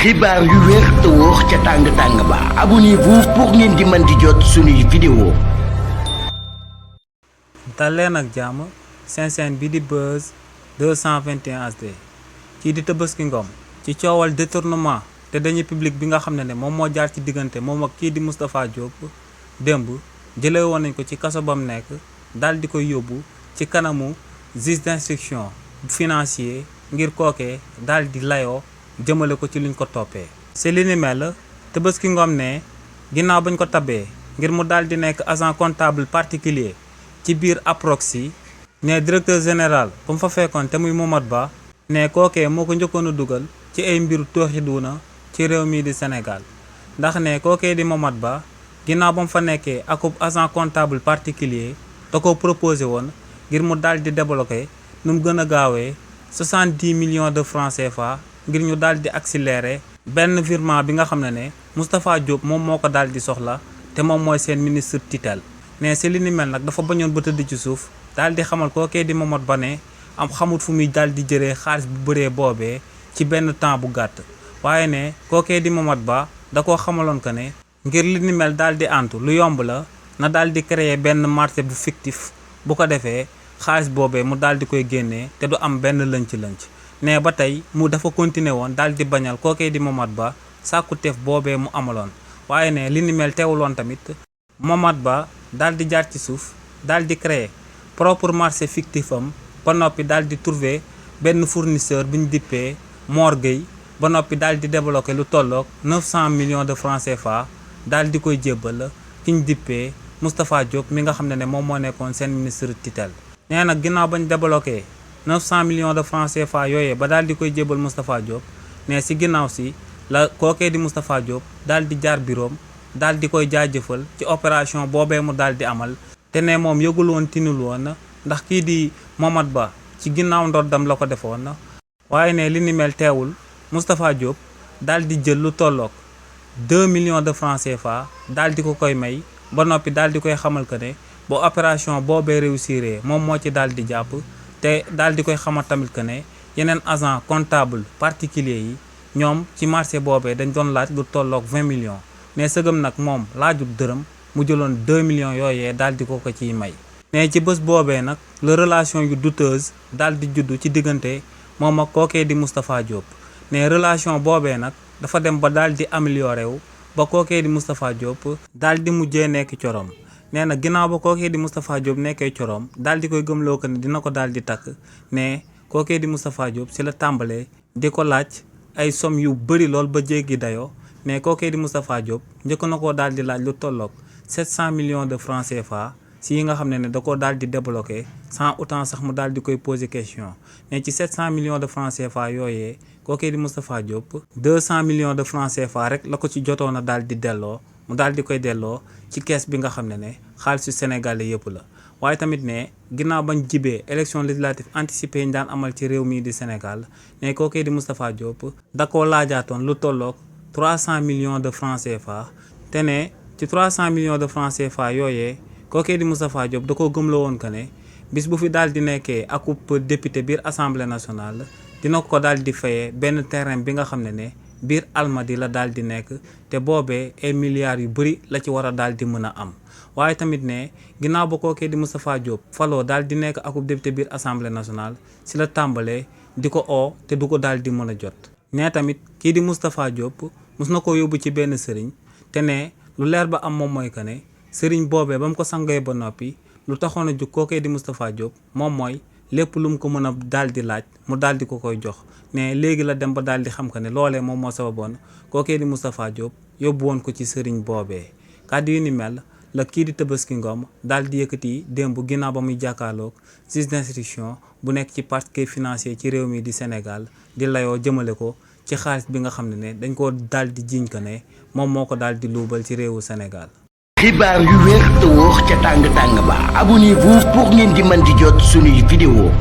xibaar yu wér te wóor ca tàng-tàng ba abonnez-vous pour ngeen di mën di jot suñuy vidéo. dal leen ak jàmm seen chaîne bi di Buzz 221 HD kii di Tabaski Ngom ci coowal détournement te deniers publics bi nga xam ne moom moo jaar ci diggante moom ak kii di Moustapha Diop démb jëlee woon nañ ko ci kaso bam nekk daal di koy yóbbu ci kanamu juge d'instruction financier ngir kookee daal di layoo jëmale ko ci luñ ko toppee. c'est li ni mel Tabaski Ngom ne ginnaaw bañ ko tabee ngir mu daal di nekk agent comptable particulier ci biir Aproxi ne directeur général ba mu fa fekkoon te muy Momat Ba ne kookee moo ko njëkkoon a dugal ci ay mbiru tooxi duuna ci réew mii di Sénégal ndax ne kookee di Momat Ba ginnaaw ba mu fa nekkee akub agent comptable particulier da ko proposé woon ngir mu daal di débloquer nu mu gën a gaawee 70 millions de francs CFA ngir ñu daal di accélérer benn virement bi nga xam ne Moustapha Diop moom moo ko daal di soxla te moom mooy seen ministre tutelle. ne si li ni mel nag dafa bañoon ba tëdd ci suuf daal di xamal kookee di Momat Ba ne am xamut fu muy daal di jëree xaalis bu bëree boobee ci benn temps bu gàtt waaye ne kookee di Momat Ba da koo xamaloon que ne ngir li ni mel daal di antu lu yomb la na daal di créer benn marché bu fictif bu ko defee xaalis boobee mu daal di koy génnee te du am benn lënc-lënc ne ba tey mu dafa continuer woon daal di bañal kookee di Momat Ba sàkku teef boobee mu amaloon waaye ne li ni mel teewuloon tamit Momat Ba daal di jaar ci suuf daal di créer propre marché fictif am ba noppi daal di trouver benn fournisseur bu ñu dippee Mor Gueye ba noppi daal di débloquer lu tolloog 900 millions de francs CFA daal di koy jébbal ki ñu dippee Moustapha Diop mi nga xam ne moom moo nekkoon seen ministre tutelle. nee nag ginnaaw bañ débloqué 900 millions de francs CFA yooyee ba daal di koy jébbal Moustapha Diop ne si ginnaaw si la kookee di Moustapha Diop daal di jaar biroom daal di koy jaajëfal ci opération boobee mu daal di amal te ne moom yëgul woon tinul woon ndax kii di Momat Ba ci ginnaaw ndoddam la ko defoon waaye ne li ni mel teewul Moustapha Diop daal di jël lu tolloog 2 millions de francs CFA daal di ko koy may ba noppi daal di koy xamal que ne ba opération boobee réussir moom moo ci daal di jàpp te daal di koy xamal tamit que ne yeneen agent comptable particulier yi ñoom ci marché boobee dañ doon laaj lu tolloog 20 millions ne sëgëm nag moom laajut dërëm mu jëloon 2 millions yooyee daal di ko ciy may. ne ci bés boobee nag la relation yu douteuse daal di juddu ci diggante moom ak kookee di Moustapha Diop ne relation boobee nag dafa dem ba daal di amélioré wu ba kookee di Moustapha Diop daal di mujjee nekk corom. nee na ginnaaw ba kookee di Moustapha Diop nekkee corom daal di koy gëmloo ko ne dina ko daal di takk ne kookee di Moustapha Diop si la tàmbalee di ko laaj ay somme yu bëri lool ba jéggi dayoo ne kookee di Moustapha Diop njëkk na koo daal di laaj lu tolloog 700 millions de francs CFA si yi nga xam ne da koo daal di débloqué sans autant sax mu daal di koy poser question ne ci 700 millions de francs CFA yooyee kookee di Moustapha Diop 200 millions de francs CFA rek la ko ci jotoon a daal di delloo mu daal di koy delloo ci kees bi nga xam ne xaalisu sénégalais yëpp la waaye tamit ne ginnaaw bañ jibee élection législative anticipée ñu daan amal ci réew mii di Sénégal ne kookee di Moustapha Diop da koo laajaatoon lu tolloog 300 millions de francs CFA te ne ci 300 millions de francs CFA yooyee kookee di Moustapha Diop da koo gëmloo woon que ne bis bu fi daal di nekkee akub député biir assemblée nationale dina ko daal di fayee benn terrain bi nga xam ne biir Almadi la daal di nekk te boobee ay milliards yu bëri la ci war a daal di mën a am waaye tamit ne ginnaaw ba kookee di Moustapha Diop faloo daal di nekk akub député biir assemblée nationale si la tàmbalee di ko oo te du ko daal di mën a jot. ne tamit kii di Moustapha Diop mus na ko yóbbu ci benn sëriñ te ne lu leer ba am moom mooy que ne sëriñ boobee ba mu ko sangee ba noppi lu taxoon a jóg kookee di Moustapha Diop moom mooy lépp lu mu ko mën a daal di laaj mu daal di ko koy jox ne léegi la dem ba daal di xam que ne loolee moom moo sababoon kookee di Moustapha Diop yóbbu woon ko ci sëriñ boobee. kàddu yu ni mel la kii di Tabaski Ngom daal di yëkkati démb ginnaaw ba muy jàkkaarloog juge d'instruction bu nekk ci parquet financier ci réew mi di Sénégal di layoo jëmale ko ci xaalis bi nga xam ne dañ koo daal di jiiñ que ne moom moo ko daal di luubal ci réewu Sénégal. xibaar yu wér te wóor ca tàng-tàng ba abonnez-vous pour ngeen di mën di jot suñuy vidéo.